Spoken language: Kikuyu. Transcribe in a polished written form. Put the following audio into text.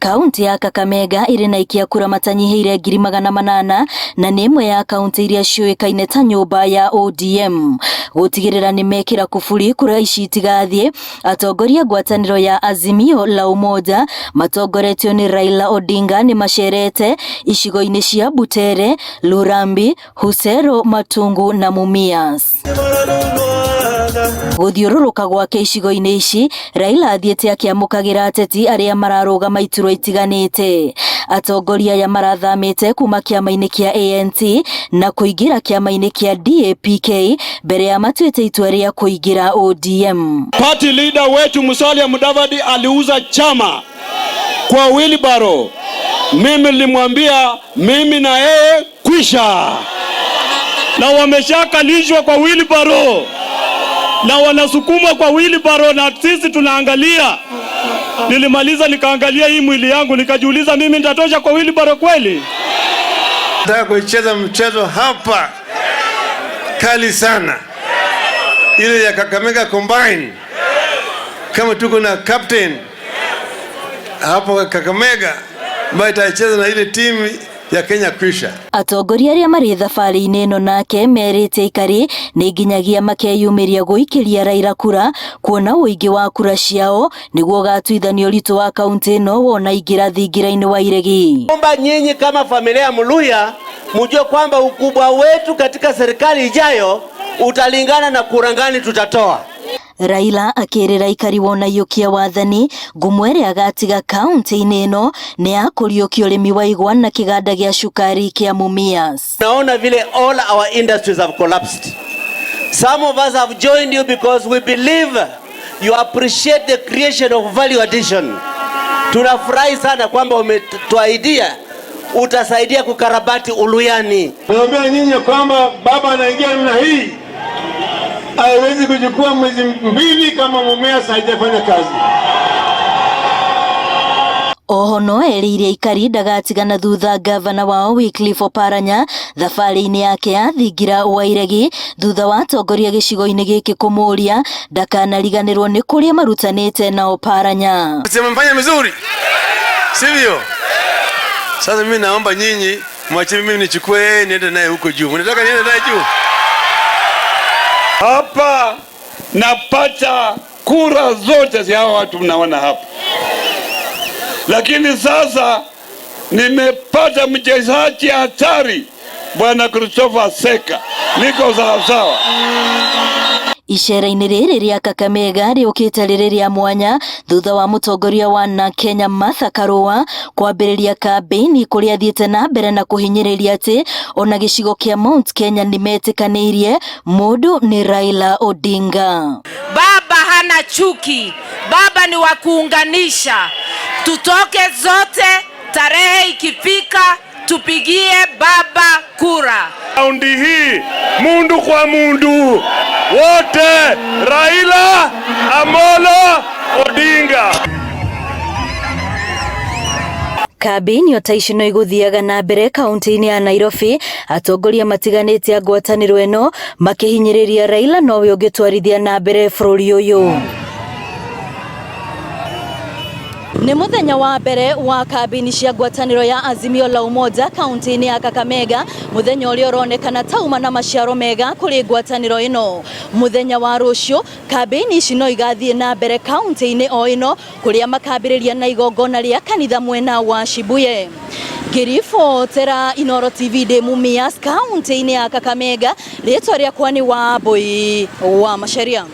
Kaunti ya Kakamega ĩrĩ na aikia kura matanyihĩire 800,000 na nĩ ĩmwe ya kaunti iria ciũĩkaine ta nyũmba ya ODM. Gũtigĩrĩra nĩ mekĩra kuburi kura ici itigathiĩ, atongoria a ngwatanĩro ya Azimio la Umoja matongoretio nĩ Raila Odinga nĩ macerete icigo-inĩ cia Butere, Lurambi, Husero, Matungu na Mumias. Gũthiũrũrũka gwake icigo-inĩ ici, Raila athiĩte akĩamũkagĩra ateti arĩa mararũgama iturwa itiganĩte. Atongoria aya marathamĩte kuma kĩama-inĩ kĩa ANC na kũingĩra kĩama-inĩ kĩa DAPK mbere ya matuĩte itua rĩa kũingĩra ODM. Party leader wetu Musalia Mudavadi aliuza chama kwa wheelbarrow. Mimi nilimwambia mimi na yeye kwisha, na wameshakalishwa kwa wheelbarrow na wanasukumwa kwa wheelbarrow, na sisi tunaangalia. Nilimaliza nikaangalia hii mwili yangu nikajiuliza, mimi nitatosha kwa wheelbarrow kweli? Nataka kuicheza mchezo hapa kali sana, ile ya Kakamega Combine. Kama tuko na captain hapo Kakamega ambaye itacheza na ile timu ya Kenya kwisha. Atongoria arĩa marĩ thabarĩ-inĩ ĩno nake merĩte aikari nĩ nginyagia makeyumĩria gũikĩria Raila kura kuona ũingĩ wa kura ciao nĩguo ũgatuithania ũritũ wa kaunti ĩno wona aingĩra thingira-inĩ wa iregi. Omba nyinyi kama familia ya Mluya mjue kwamba ukubwa wetu katika serikali ijayo utalingana na kura ngani tutatoa. Raila akĩrĩra aikari wona aiyũkia wathani ngumo ĩrĩa agatiga kaunti-inĩ ĩno nĩ ya kũriũkia ũrĩmi wa igwa na kĩganda gĩa cukari kĩa Mumias. Naona vile all our industries have collapsed. Some of us have joined you because we believe you appreciate the creation of value addition. Tunafurahi sana kwamba umetuahidia utasaidia kukarabati Uluyani. Naambia nyinyi kwamba baba anaingia namna hii, haiwezi kuchukua mwezi 2 kama Mumias haijafanya kazi. Oho no erĩire aikari ndagatigana thutha gavana wao Wycliffe Oparanya thabarĩ-inĩ yake ya thingira wa iregi thutha wa atongoria gĩcigo-inĩ gĩkĩ kũmũria ndakanariganĩrwo nĩ kũrĩa marutanĩte na Oparanya. Mfanya vizuri, sivyo? Sasa mimi naomba nyinyi mwachie mimi nichukue yeye niende naye huko juu. Mnataka niende naye juu? Hapa napata kura zote za hawa watu mnaona hapa, lakini sasa nimepata mchezaji hatari, Bwana Christopher Seka, niko sawa sawa. Icera-inĩ rĩrĩ rĩa Kakamega rĩũkĩte rĩrĩ rĩa mwanya thutha wa mũtongoria wa NARC Kenya Martha Karua kwambĩrĩria kambĩini kũrĩa athiĩte na mbere na kũhinyĩrĩria atĩ ona gĩcigo kĩa Mount Kenya nĩmetĩkanĩirie mũndũ nĩ Raila Odinga. Baba hana chuki, baba ni wa kuunganisha. Tutoke zote, tarehe ikifika tupigie baba kura. Raundi hii mundu kwa mundu wote, Raila Amolo Odinga. Kambĩini o ta ici no igũthiaga na mbere kaunti-inĩ ya Nairobi, atongoria matiganĩte a ngwatanĩro ĩno makĩhinyĩrĩria Raila nowe ũngĩtwarithia na mbere bũrũri ũyũ. Nĩ mũthenya wa mbere wa kambĩini cia ngwatanĩro ya Azimio la Umoja kaunti-inĩ ya Kakamega, mũthenya ũrĩa ũronekana tauma na maciaro mega kũrĩ ngwatanĩro ĩno. Mũthenya wa rũciũ kambĩini ici no igathiĩ na mbere kaunti-inĩ o ĩno kũrĩa makambĩrĩria na igongona rĩa kanitha mwena wa Shibuye. Ngĩribotera Inooro TV ndĩ Mumias kaunti-inĩ ya Kakamega, rĩtwa rĩakwa nĩ Wambui wa Macharia.